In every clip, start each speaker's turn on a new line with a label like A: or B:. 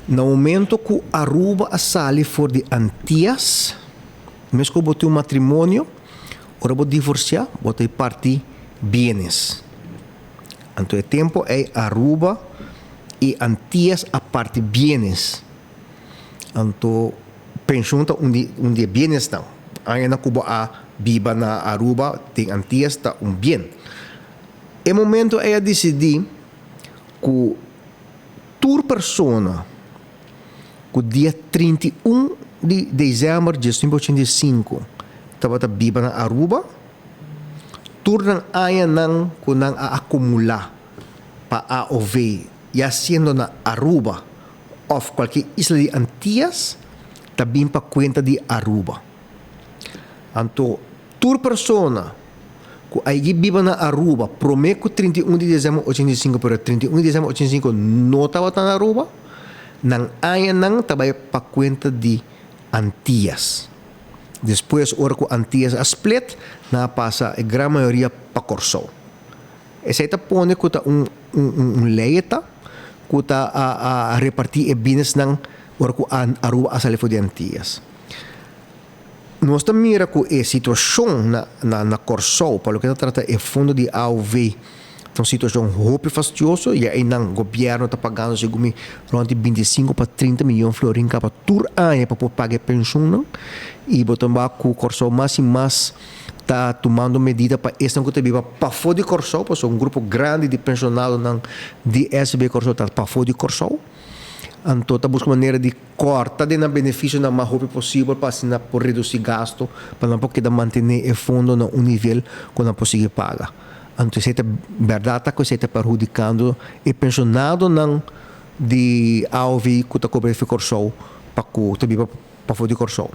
A: Na momento ku Aruba a sali for di Antias, meskos bo tin un matrimonio, ora bo divorsiá, bo ta parti bienes. Anto e tempu ei Aruba i Antias a parti bienes. Anto penshun ta un di un di e bienesnan. Añanan ku bo a biba na Aruba den Antias ta un bien. E momento ei a disidí ku tur persona ku dia 31 di desèmber 1985 tabata biba na Aruba, tur nan añanan ku nan a akumulá pa aov ya siendo na Aruba òf kualke isla di Antias ta bin pa kuenta di Aruba. Anto tur persona ku a yegi biba na Aruba promé ku 31 di desèmber 85 pero 31 di desèmber 85 no tabata na Aruba, nan añanan ta bai pa kuenta di Antias. Despues ora ku Antias a split, nan a pasa e gran mayoria pa Kòrsou. Esei ta pone ku ta un un lei e ta ku ta a repartí e binesnan ora ku Aruba a sali for di Antias. Nos ta mira ku e situashon na na na Kòrsou pa loke ta trata e fondo di aov ta un situashon hopi fastioso ya einan gobièrnu ta pagando segun mi rònt di 25 pa 30 miyon florin kaba tur aña pa por paga e penshunnan i bo ta wak ku Kòrsou mas i mas ta tumando medida pa esnan ku ta biba pafó di Kòrsou pasobra un grupo grandi di penshonadonan di SB Kòrsou ta pafó di Kòrsou anto ta buska manera di Kòrta den nan benefisionan mas hopi posibel pa asina por redusí gasto pa nan por keda mantené e fondo na un nivel ku nan por sigui paga. Anto esei ta bèrdat ta ku esei ta perhudikando e penshonadonan di aov ku ta kobra efi Kòrsou pa ku ta biba pafó di Kòrsou.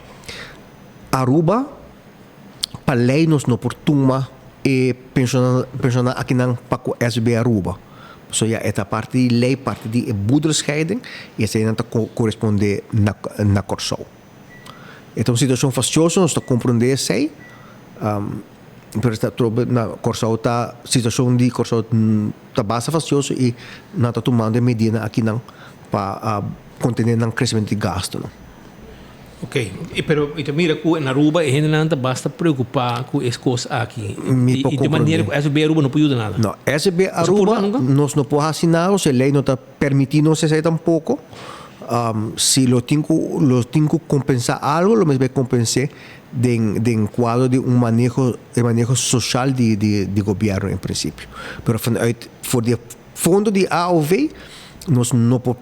A: Aruba pa lei nos no por tuma e penshonado akinan pa ku SB Aruba. Pasobra ya e ta parti di lei, parti di e boedelscheiding i eseinan ta korespondé na na Kòrsou. E ta un situashon fastioso, nos ta komprondé esei, pero ta trobe na Kòrsou ta situashon di Kòrsou ta basta fastioso i nan ta tumando e medidanan akinan pa kontené nan kresementu di gastunan.
B: Ok, pero mi ta mira ku na Aruba e hendenan ta basta preokupa ku es kos aki.
A: Mi por
B: I di manera ku SB Aruba no por yuda nada.
A: No, SB Aruba nos no por hasi nada, e lei no ta permiti nos esei tampoko. Si lo tin ku lo tin ku kompensá algu lo mester bai kompens'é den den kuadro di un maneho e maneho soshal di di di gobièrnu en prinsipio. Pero vanuit for di e fondo di aov nos no por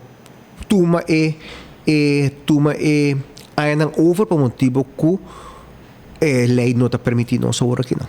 A: Tuma e e tuma e añanan over pa motibo ku e lei no ta permiti nos awor aki nan.